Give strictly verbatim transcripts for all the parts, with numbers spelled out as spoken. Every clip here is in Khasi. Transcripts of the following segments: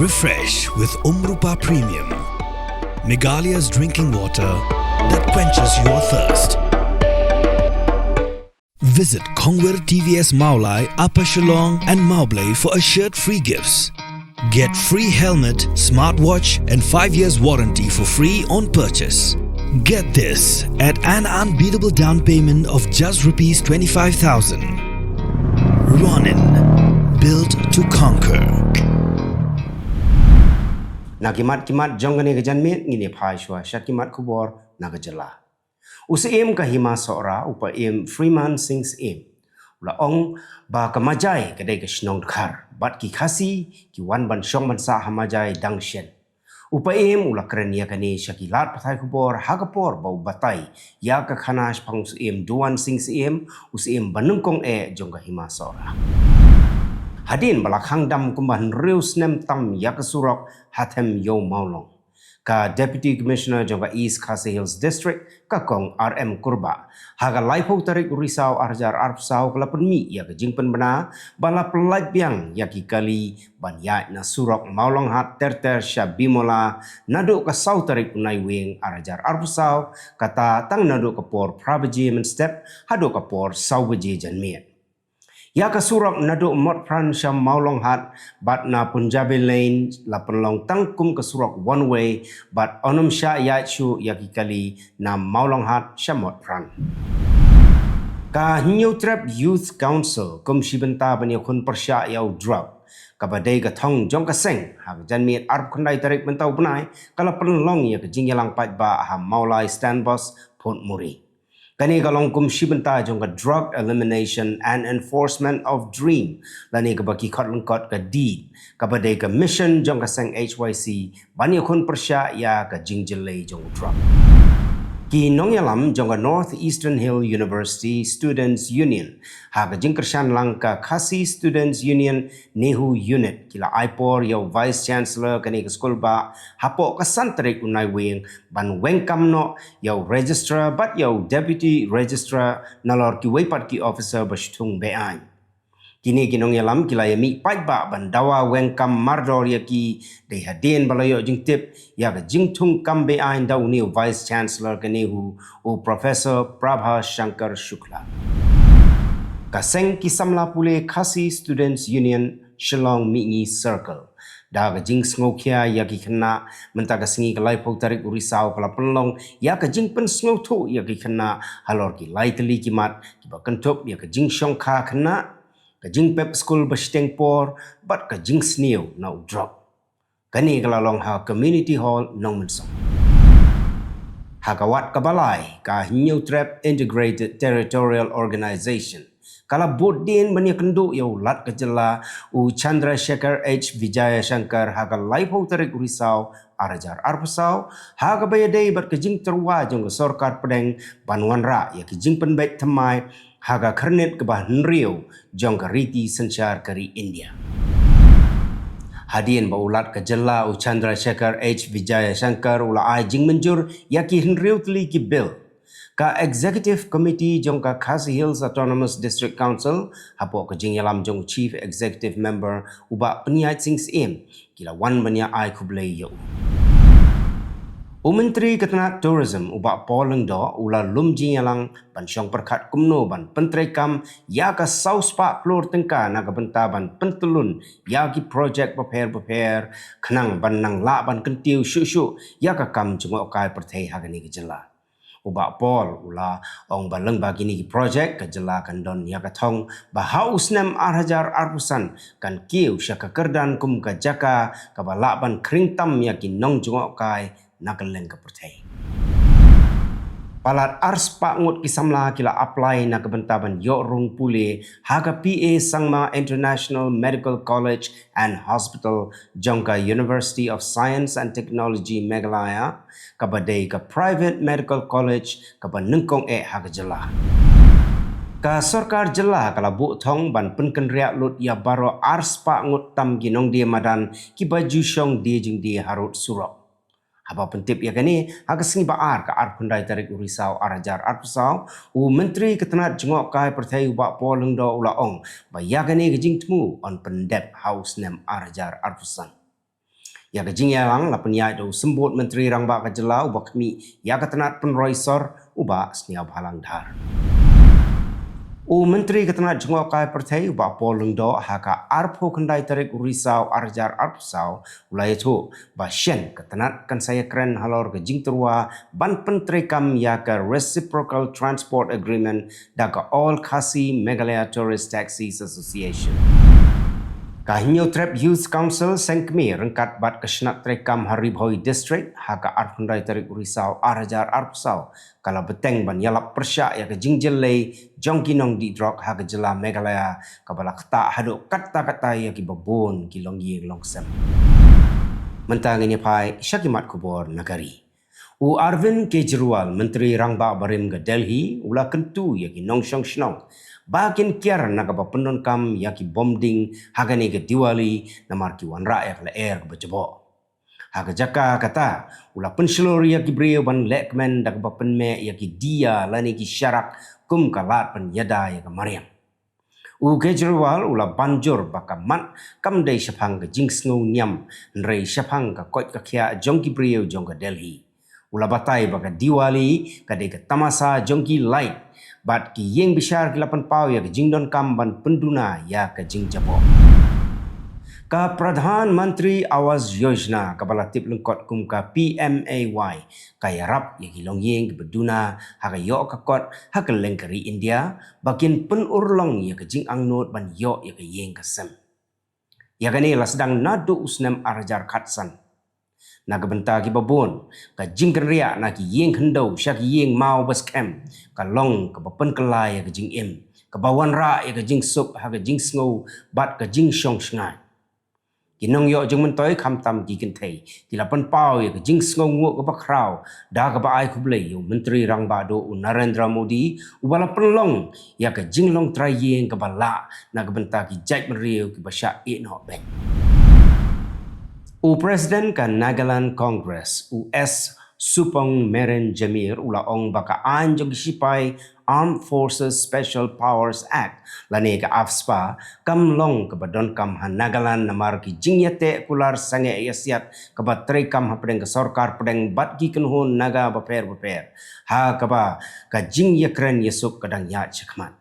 Refresh with Umrupa Premium, Meghalaya's drinking water that quenches your thirst. Visit Kongwir T V S Mawlai, Upper Shillong and Mawblei for assured free gifts. Get free helmet, smartwatch and five years warranty for free on purchase. Get this at an unbeatable down payment of just rupees twenty-five thousand. Ronin, built to conquer. Na ki mat ki mat jong kane ka janmiet ngin ïa phai shuwa sha ki mat khubor na ka jylla. U Syiem ka Hima Sohra, u Paiem Freeman Singh Syiem, u la ong ba ka Majai ka dei ka shnong dkhar bad ki Khasi ki wan ban shong ban sah ha Majai dang shen. U Paiem u la kren ïa kane sha ki lad pathai khubor ha ka por ba u batai ïa ka khana shaphang u Syiem Duwan Singh Syiem, u Syiem banyngkong eh jong ka Hima Sohra. Hadien ba la khang dam kumba hynriew snem tam ïa ka surok ha them Ïew Mawlong, ka Deputy Commissioner jong ka East Khasi Hills District, ka Kong R M Kurbah, ha ka laiphew tarik u Risaw arhajar arphew saw ka la pynmih ïa ka jingpynbna ba la pyllait biang ïa ki kali ban ïaid na surok Mawlonghat ter ter sha Bimola naduh ka saw tarik u Naiwieng arhajar arphew saw, kata tang naduh ka por phra baje mynstep haduh ka por saw baje janmiet. Ïa ka surok naduh Motphran sha Mawlonghat bad na Punjabi Lane la pynlong tang kum ka surok one way bad ym shah ïaid shuh ïa ki kali na Mawlonghat sha Motphran. Ka Hynñiewtrep Youth Council kum shi bynta ban ïakhun pyrshah ïa u drug, kaba dei ka thong jong ka seng, ha ka janmiet arphew khyndai tarik mynta u bnai ka la pynlong ïa ka jingïalang paidbah ha Mawlai Stand Bus, Port Muri. Kane ka long kum shi bynta jong ka Drug Elimination and Enforcement of DREAM, lane kaba ki khot lyngkot ka DEED, kaba dei ka mission jong ka seng H Y C ban ïakhun pyrshah ïa ka jingjyllei jong u drug. Ki nongïalam jong ka North Eastern Hill University Students Union, ha ka jingkyrshan lang ka Khasi Students Union NEHU Unit, ki la ai por ïa u Vice Chancellor kane ka skul bah hapoh ka san tarik u Naiwieng ban weng kam noh ïa u Registrar bad ïa u Deputy Registrar nalor kiwei pat ki officer ba shthung be-aiñ. Kine ki nongïalam ki la ïamih paidbah ban dawa weng kam mardor ïa ki, dei hadien ba la ïoh jingtip ïa ka jingthung kam be-aiñ da une u Vice Chancellor ka NEHU, u Professor Prabha Shankar Shukla. Ka seng ki samla pule Khasi Students Union Shillong Mihngi Circle, da ka jingsngewkhia ïa ki khynnah, mynta ka sngi ka laiphew tarik u Risaw ka la pynlong ïa ka jingpynsngewthuh ïa ki khynnah halor ki lai tylli ki mat kiba kynthup ïa ka jingshongkha khynnah, ka jingpep skul ba shiteng por bad ka jingsniew na u drug. Kane ka la long ha Community Hall, Nongmynsong. Ha ka wat kaba lai, ka Hynñiewtrep Integrated Territorial Organization ka la bud dien ban ïakynduh ïa u Lat ka jylla, u Chandrasekhar H Vijayashankar, ha ka laiphew tarik u Risaw arhajar arphew saw, ha kaba ïadei bad ka jingtyrwa jong ka sorkar pdeng ban wanrah ïa ki jingpynbeit thymmai ha ka khyrnit kaba hynriew jong ka riti synshar ka ri India. Hadien ba u Lat ka jylla, u Chandrasekhar H Vijayashankar, u la ai jingmynjur ïa ki hynriew tylli ki bill, ka Executive Committee jong ka Khasi Hills Autonomous District Council, hapoh ka jingïalam jong u Chief Executive Member, u Bah Pynïaid Singh Syiem, ki la wan ban ïa ai khublei ïa u. U Myntri ka tnat Tourism, u Bah Paul Lyngdoh, u la lum jingïalang ban shong pyrkhat kumno ban pyntreikam ïa ka saw spah klur tyngka na ka bynta ban pyntyllun ïa ki projek bapher bapher, khnang ban nang lah ban kyntiew shuh shuh ïa ka kam jngohkai pyrthei ha kane ka jylla. U Bah Paul u la ong ba lyngba kine ki projek, ka jylla kan don ïa ka thong ba ha u snem arhajar arphew san kan kiew sha ka kyrdan kum ka jaka kaba lah ban khring tam ïa ki nongjngohkai na kylleng ka pyrthei. Palat ar spah ngut ki samla ki la apply na ka bynta ban ïoh rung pule ha ka P A Sangma International Medical College and Hospital jong ka University of Science and Technology Meghalaya, kaba dei ka private medical college kaba nyngkong eh ha ka jylla. Ka sorkar jylla ka la buh thong ban pynkynriah lut ïa baroh ar spah ngut tam ki nongdie madan kiba ju shong die jingdie harud surok. Haba pyntip ïa kane, ha ka sngi ba ar, ka arphew khyndai tarik u Risaw arhajar arphew saw, u Myntri ka tnat jngohkai pyrthei, u Bah Paul Lyngdoh, u la ong ba ïa kane ka jingthmu yn pyndep ha u snem arhajar arphew san. Ïa ka jingïalang la pynïaid da u Symbud Myntri Rangbah ka jylla uba khmih ïa ka tnat pynroi sor, u Bah Sniawbhalang Dhar. U Myntri ka tnat jngohkai pyrthei, u Bah Paul Lyngdoh, ha ka arphew khyndai tarik u Risaw ar hajar arphew saw, u la ïathuh ba shen ka tnat kan sa ïakren halor ka jingtyrwa ban pyntreikam ïa ka Reciprocal Transport Agreement da ka All Khasi Meghalaya Tourist Taxis Association. Ka Hynñiewtrep Youth Council seng kmie ryngkat bad ka shnat treikam ha Ri Bhoi District, ha ka arphew khyndai tarik u Risaw ar hajar arphew saw, ka la bteng ban ïalap pyrshah ïa ka jingjyllei jong ki nongdih drok ha ka jylla Meghalaya, kaba la ktah haduh katta katta ïa kiba bun ki longïing longsem. Mynta ngin ïa phai sha ki mat khubor na ka ri. U Arvind Kejriwal, Myntri Rangbah barim ka Delhi, u la kyntu ïa ki nongshong shnong ba kin kiar na kaba pyndonkam ïa ki bom ding ha kane ka Diwali, namar ki wanrah ïa ka lyer kaba jaboh. Ha ka jaka kata, u la pynshlur ïa ki briew ban lehkmen da kaba pynmeh ïa ki diya lane ki sharak kum ka lad pynïada ïa ka mariang. U Kejriwal u la ban jur ba ka mat kam dei shaphang ka jingsngew niam, hynrei shaphang ka koit ka khiah jong ki briew jong ka Delhi. U la batai ba ka Diwali ka dei ka tamasa jong ki light, bad ki ïing bishar ki la pynpaw ïa ka jingdonkam ban pynduna ïa ka jingjaboh. Ka Pradhan Mantri Awas Yojana, kaba la tip lyngkot kum ka P M A Y, ka ïarap ïa ki longïing kiba duna ha ka ïoh ka kot ha kylleng ka ri India ba kin pynurlong ïa ka jingangnud ban ïoh ïa ka ïing ka sem. Ïa kane la sdang naduh u snem ar hajar khatsan. Na ka bynta kiba bun, ka jingkynriah na ki ïing khyndew sha ki ïing maw ba skhem ka long kaba pynkylla ïa ka jingim, kaba wanrah ïa ka jingsuk ha ka jingsngew bad ka jingshong shngaiñ. Ki nongïoh jingmyntoi khamtam ki kynthei ki la pynpaw ïa ka jingsngewnguh kaba khraw da kaba ai khublei ïa u Myntri Rangbah Duh u Narendra Modi, uba la pynlong ïa ka jinglong trai ïing kaba lah na ka bynta ki jaitbynriew kiba shah ïeh noh beit. U President ka Nagaland Congress, u S Supong Meren Jamir, u la ong ba ka aiñ jong ki shipai Armed Forces Special Powers Act lane ka AFSPA kam long kaba donkam ha Nagaland namar ki jingïateh kular sangeh ïasiat kaba treikam hapdeng ka sorkar pdeng bad ki kynhun Naga bapher bapher, ha kaba ka jingïakren ïasuk ka dang ïaid shakhmat.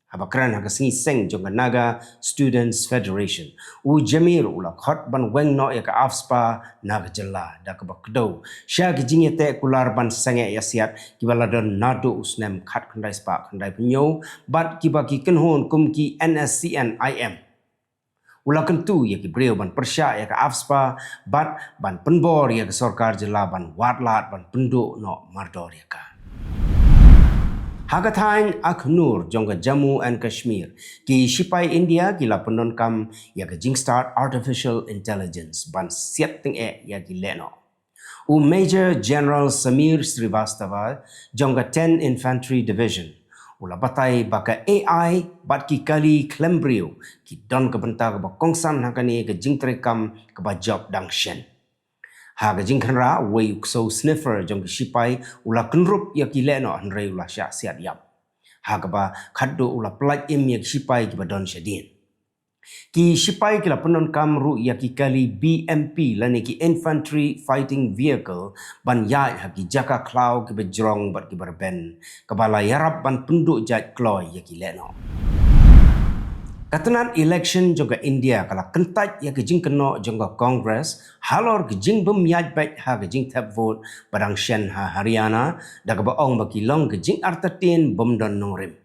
Haba kren ha ka sngi seng jong ka Naga Students Federation, u Jamir u la khot ban weng noh ïa ka AFSPA na ka jylla da kaba kdew sha ki jingïateh kular ban sangeh ïasiat kiba la don naduh u snem khatkhyndai spah khyndaiphew hynñiew bad kiba ki kynhun kum ki N S C N I M. U la kyntu ïa ki briew ban pyrshah ïa ka AFSPA bad ban pynbor ïa ka sorkar jylla ban wad lad ban pynduh noh mardor ïa ka. Ha ka thaiñ Akhnoor jong ka Jammu and Kashmir, ki shipai India ki la pyndonkam ïa ka jingstad artificial intelligence ban siat tyngeh ïa ki lehnoh. U Major General Samir Srivastava jong ka Ten Infantry Division u la batai ba ka A I bad ki kali khlem briew ki don ka bynta kaba kongsan ha kane ka jingtreikam kaba jop dang shen. Ha ka jingkhynra, uwei u ksew sniffer jong ki shipai u la kynrup ïa ki lehnoh hynrei u la shah siat ïap, ha kaba khatduh u la pyllait im ïa ki shipai kiba don shadien. Ki shipai ki la pyndonkam ruh ïa ki kali B M P lane ki Infantry Fighting Vehicle ban ïaid ha ki jaka khlaw kiba jrong bad kiba rben, kaba la ïarap ban pynduh jait kloi ïa ki lehnoh. Ka tnat election jong ka India ka la kyntait ïa ka jingkynnoh jong ka Congress halor ka jingbym ïaid beit ha ka jingthep vote ba dang shen ha Haryana, da kaba ong ba ki long ka jingartatien bym don nongrim.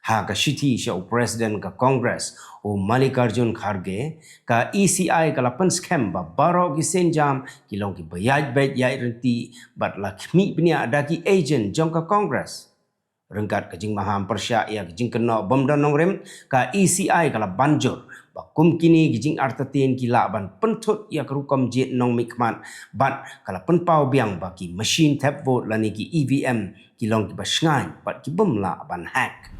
Ha ka shithi sha u President ka Congress, u Mallikarjun Kharge, ka E C I ka la pynskhem ba baroh ki sienjam ki long kiba ïaid beit ïaid ryntih bad la khmih bniah da ki agent jong ka Congress. Ryngkat ka jingmaham pyrshah ïa ka jingkynnoh bym don nongrim, ka E C I ka la ban jur ba kum kine ki jingartatien ki lah ban pynthut ïa ka rukom jied nongmihkhmat bad ka la pynpaw biang ba ki machine thep vote lane ki E V M ki long kiba shngaiñ bad ki bym lah ban hack.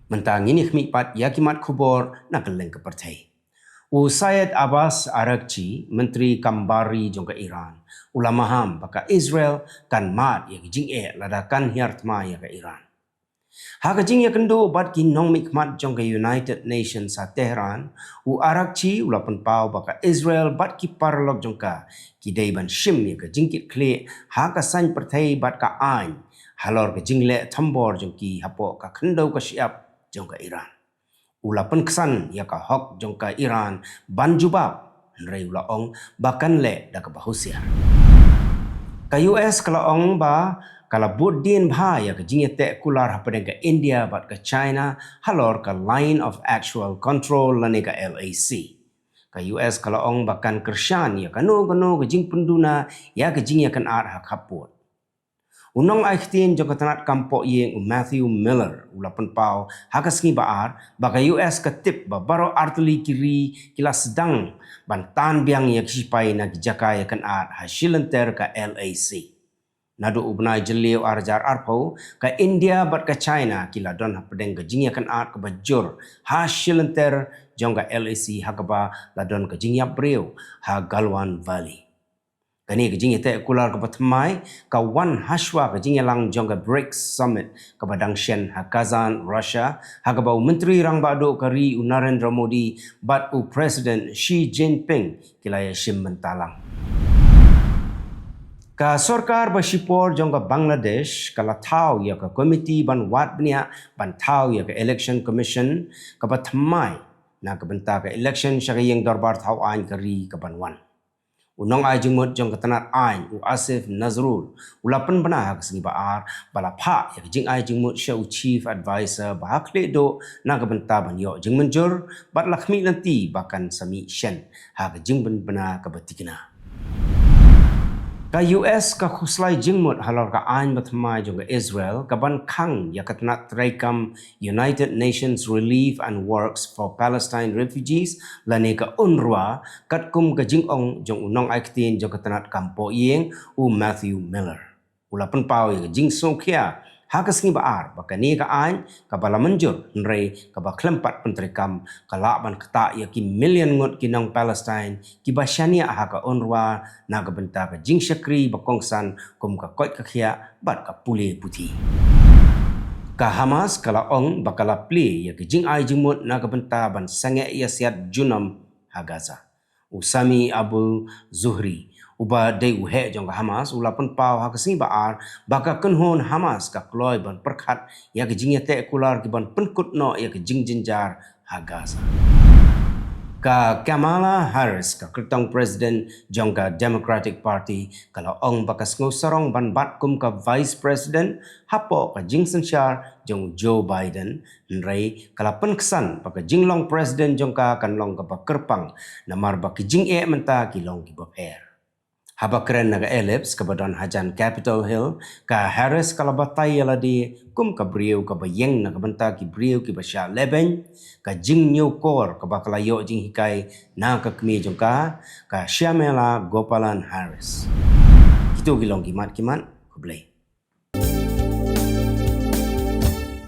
Mynta ngin ïa khmih pat ïa ki mat khubor na kylleng ka pyrthei. U Syed Abbas Araghchi, Myntri Kam Bar Ri jong ka Iran, u la maham ba ka Israel kan mad ïa ka jingeh lada kan hiar thma ïa ka Iran. Ha ka jingïakynduh bad ki nongmihkhmat jong ka United Nations ha Tehran, u Araghchi u la pynpaw ba ka Israel bad ki paralok jong ka ki dei ban shim ïa ka jingkitkhlieh ha ka saiñ pyrthei bad ka aiñ halor ka jingleh thombor jong ki hapoh ka khyndew ka shyiap jong ka Iran. U la pynksan ïa ka hok jong ka Iran ban jubab, hynrei u la ong ba kan leh da kaba husiar. Ka U S ka la ong ba ka la bud dien bha ïa ka jingïateh kular hapdeng ka India bad ka China halor ka Line of Actual Control lane ka L A C. Ka U S ka la ong ba kan kyrshan ïa kano kano ka jingpynduna ïa ka jingïakynad ha khappud. U nongai ktien jong ka tnat kam poh ïing u Matthew Miller u la pynpaw ha ka sngi ba ar ba ka U S ka tip ba baroh artylli ki ri ki la sdang ban tan biang ïa ki sipai na ki jaka ïakynad ha shilynter ka L A C. Naduh u bnai Jylliew ar hajar arphew, ka India bad ka China ki la don hapdeng ka jingïakynad kaba jur ha shilynter jong ka L A C ha kaba la don ka jingïap briew ha Galwan Valley. Kane ka jingïateh kular kaba thymmai ka wan hashwa ka jingïalang jong ka BRICS Summit kaba dang shen ha Kazan, Russia, ha kaba u Myntri Rangbah Duh ka ri u Narendra Modi bad u President Xi Jinping ki la ïashim bynta lang. Ka sorkar ba shipor jong ka Bangladesh ka la thaw ïa ka komiti ban wad bniah ban thaw ïa ka Election Commission kaba thymmai na ka bynta ka election sha ka ïing dorbar thaw aiñ ka ri kaban wan. U nongai jingmut jong ka tnat aiñ u Asif Nazrul u la pynbna ha ka sngi ba ar ba la phah ïa ka jingai jingmut sha u Chief Adviser ba ha khlieh duh na ka bynta ban ïoh jingmynjur bad la khmih lynti ba kan sa mih shen ha ka jingpynbna kaba tikna. Ka U S ka khuslai jingmut halor ka aiñ ba thymmai jong ka Israel kaban khang ïa ka tnat treikam United Nations Relief and Works for Palestine Refugees lane ka UNRWA, katkum ka jingong jong u nongai ktien jong ka tnat kam poh ïing u Matthew Miller. U la pynpaw ïa ka jingsngewkhia ha ka sngi ba ar ba kane ka aiñ kaba la mynjur hynrei kaba khlem pat pyntreikam ka lah ban ktah ïa ki million ngut ki nong Palestine kiba shaniah ha ka UNRWA na ka bynta ka jingshakri ba kongsan kum ka koit ka khiah bad ka pule puthi. Ka Hamas ka la ong ba ka la plie ïa ka jingai jingmut na ka bynta ban sangeh ïasiat junom ha Gaza. U Sami Abu Zuhri, uba dei u heh jong ka Hamas, u la pynpaw ha ka sngi ba ar ba ka kynhun Hamas ka kloi ban pyrkhat ïa ka jingïateh kular kiban pynkut noh ïa ka jingjynjar ha Gaza. Ka Kamala Harris, ka kyrtong president jong ka Democratic Party, ka la ong ba ka sngewsarong ban bat kum ka vice president hapoh ka jingsynshar jong u Joe Biden, hynrei ka la pynksan ba ka jinglong president jong ka kan long kaba kyrpang namar ba ki jingeh mynta ki long kiba pher. Haba kren na ka Ellipse kaba don hajan Capitol Hill, ka Harris ka la batai ïa lade kum ka briew kaba ïeng na ka bynta ki briew kiba shah lehbeiñ, ka jingñiewkor kaba ka la ïoh jinghikai na ka kmie jong ka, ka Shyamala Gopalan Harris. Kito ki long ki mat ki mat. Khublei.